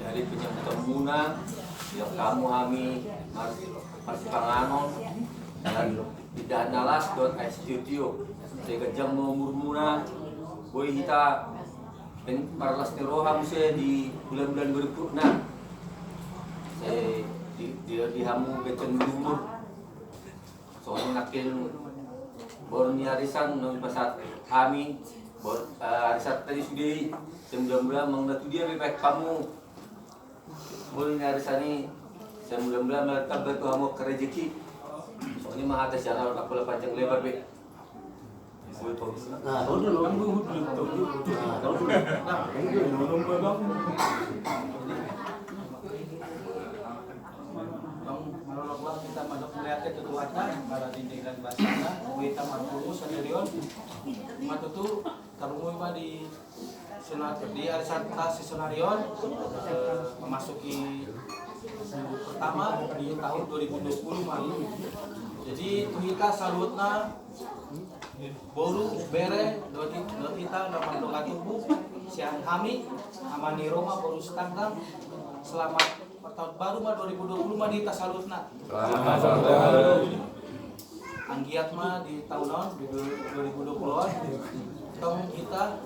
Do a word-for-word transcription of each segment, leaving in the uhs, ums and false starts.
dari penyambutanmuna, ia hamu hami mar-, marsipanganon, dan indahan na las dohot aek sitio-tio. Sai ganjang ma umurmuna, boi hita pen-, marlas ni roha muse di bulan-bulan berikutna. Sai di, di, di hamu ganjang ni umur. Songon nangkin boru ni arisan na hupasahat hami, bor-, eh, arisan tadi sude i, sai mula-mula manang na tudia pe baen hamu. Boru ni arisan i, sai mula-mula martamba tu hamu angka rejeki. Songon i ma hata sian ahu, ndang pola panjang lebar be. Nah, tahu dulu. Nah, tahu dulu. Nah, tahu dulu. Bang, malolok bang, kita mandok melihat ke ketuatan, para dinding dan basana, kita marpungu sadarion, matutu, tarungu ma di sena-, di arisan ta si sadarion, eh, memasuki minggu pertama di tahun dua ribu dua puluh malu. Jadi, tu hita saluhutna, boru, bere, dohot i-, dohot hita na mardongan tubu, sian hami, Ama ni Roma, boru Sitanggang, selamat bertahun baru ma dua ribu dua puluh ma di hita saluhutna. Anggiat ma di taon on, di dua ribu dua puluh on, tong hita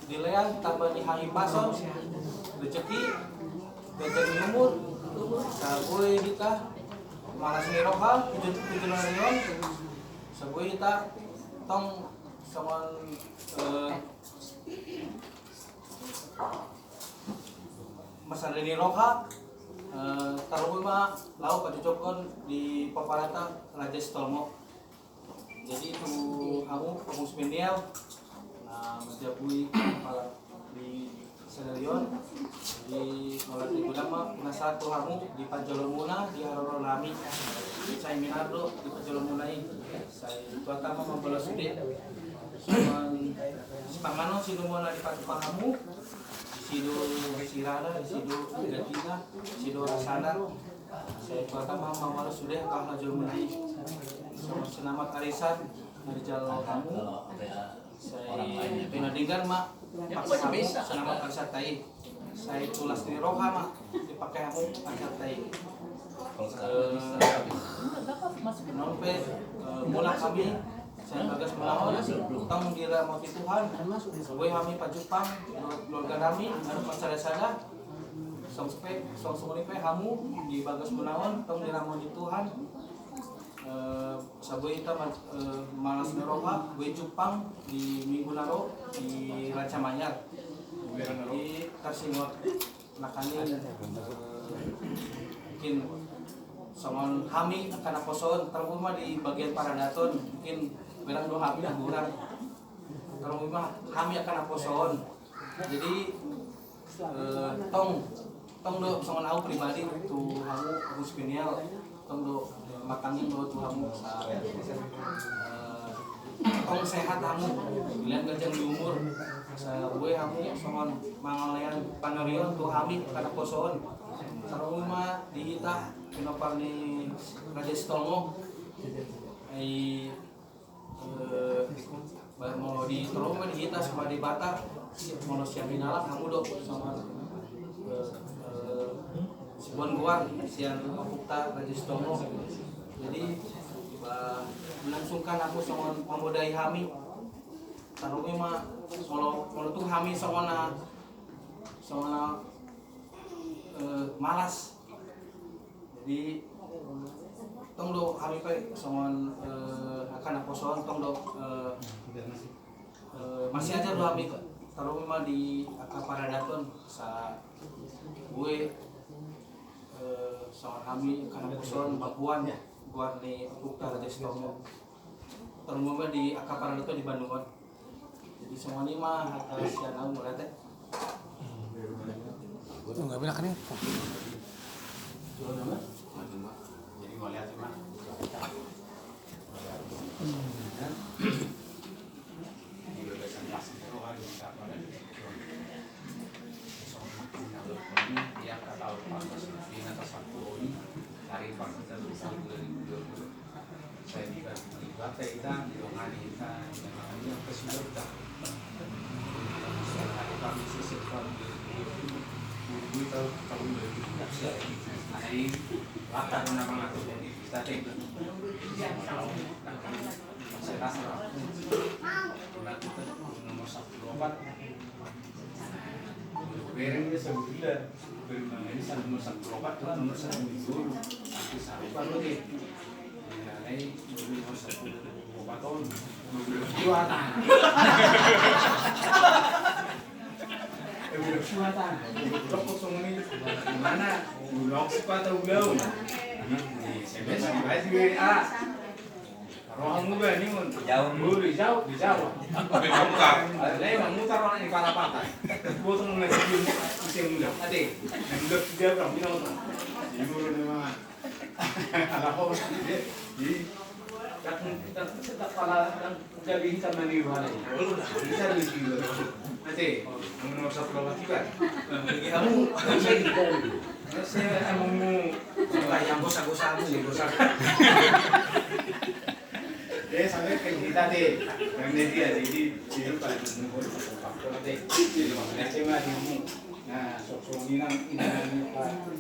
dilean tamba ni hahipason, rejeki, ganjang ni umur, sai boi hita marlas ni roha, tujuan, tujuan ni on, sai boi hita tong songon, eh, marsada ni roha, eh, tarlumobi ma laho pajojokhon di pomparan ta Raja Sitomo. Jadi tu hamu pengurus Miniel, na manjabui kepala di sadarion, jadi mauliate godang ma, na sahat tu hamu di panjaloonmuna di haroro nami. Sai minar do di panjaloonmuna i, sai Tuhanta ma mambahen sude. Songon Disi do muna dipatupa hamu, disi do sirana, disi do gantina, disi do rasana. Sai tuat ma mamalos sude, pahala jolma i. Selamat arisan na dijalo hamu. Sai tu na denggan ma pake hamu selamat arisan ta i. Sai tu las ni roha ma dipake hamu arisan ta i. Eh, nunga pe, eh, mulak hami sian bagas muna on, tong diramoti Tuhan. Boi hami pajumpang keluarga nami, anu, parsada-sada. Songon pe, songon i pe hamu di bagas muna on, tong diramoti Tuhan. Eh, sai boi hita ma-, eh, malas ni roha, boi jumpang di minggu na ro di Raja Manyar. Jadi tarsingot na hami, eh, mungkin songon hami angka naposo on, tarlumobi ma di bagian paradaton, mungkin berang do hami na hurang. Tarlumobi ma hami angka naposo on. Jadi, eh, tong, tong do songon au pribadi tu hamu, Agus Pinial, tong do, eh, martangiang do tu hamu, sa, eh, tong sehat hamu, dilehon ganjang ni umur, sa boi hamu songon mangalean panurion tu hami angka naposo on. Tarlumobi ma di hita pinompar ni Raja Sitongo. Ai, eh, ba, molo di, tarlumobi ma di hita sian Debata, molo sian hinalang hamu do songon, eh, eh, siboan goar sian ompunta Raja Sitongo. Jadi, ba, melangsungkan hamu songon mamodai hami. Tarlumobi ma molo, molo tung hami songon na, songon na, eh, malas. Jadi tong do hami pe songon, eh, angka naposo on, tong do, eh, eh, masiajar do hami, tarlumobi ma di angka paradaton, sa boi, eh, songon hami angka naposo on mamboan goar ni ompunta Raja Sitongo. Tarlumobi ma di angka paradaton di Bandung on. Jadi songon i ma hata sian au, mauliate. Nunga binakan i. Jadi mauliate ma. Bereng dia sebetulnya. Bereng mana ini, nomor satu lompat, nomor satu di dulu. Aku sarupa lo deh. Nah, ini nomor satu lompat tahun. Nomor dua, tah. Eh, udah dua, tah. Lo kosong ini. Mana? Ulang sepatah ulang. Ini S M S, di W A. Roha muda ni mun. Jauh. Dulu jauh, di Jawa. Tapi mamutar. Ada yang mamutar orang di Palapata. Potong lagi di muda. Ate, yang muda dia orang bilang orang. Di dulu memang. Ala kau, di, di, tak, tak, tak pala, tak jadi sama ni mana. Bisa di sini. Ate, yang nomor satu lompat juga. Lagi kamu. Saya emang mau yang gosa-gosa, gosa. Eh, sampai ke kita deh. Yang media, jadi, jadi pada menunggu faktor deh. Jadi makanya saya mah di umum. Nah, sok-sok ini nang, ini nang, Pak.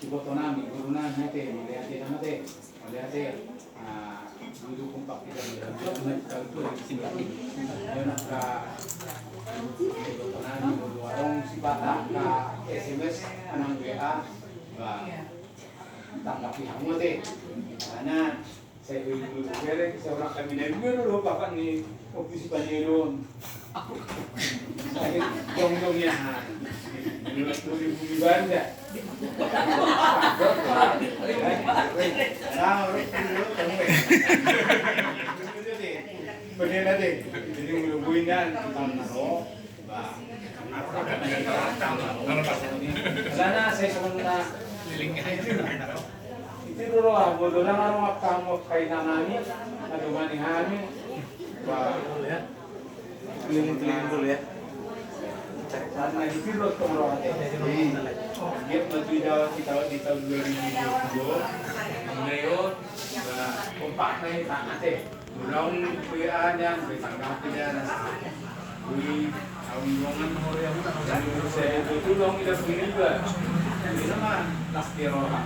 Iboto nami, guru nami, ate, mauliate nama, ate. Mauliate. Nah, dulu kompak kita, kita, kita, kita, kita, kita, kita, kita, kita, kita, kita, kita, kita, kita, kita, kita, kita, S M S, nang W A, ba, tanggapi hamu, ate. Karena Saya dulu, dulu, bere, saya orang kami dari dulu, dulu, bapak ni, opisi panelon. Saya jong-jong ya, ha. Dulu, dulu, bumi banda. Nah, orang dulu, kamu ya. Bener, ate. Jadi, dulu, dulu, indah, kita naro. Sana saya sebenarnya. Itu dulu lah, bodoh lah, orang makan, mau kain nami, aduh, mani kami. Wah. Keliling-keliling dulu ya. Karena di Pirlo Tongro Ate. Jadi, dia menuju Jawa kita di tahun dua ribu dua puluh. Mulai, oh, nah, kompak nih, tak ate. Ulang P A-nya, ditanggapi dia, nah. Wih, tahun doangan mau ya. Saya itu tuh dong, tidak begini juga. Ini mah, las di roha.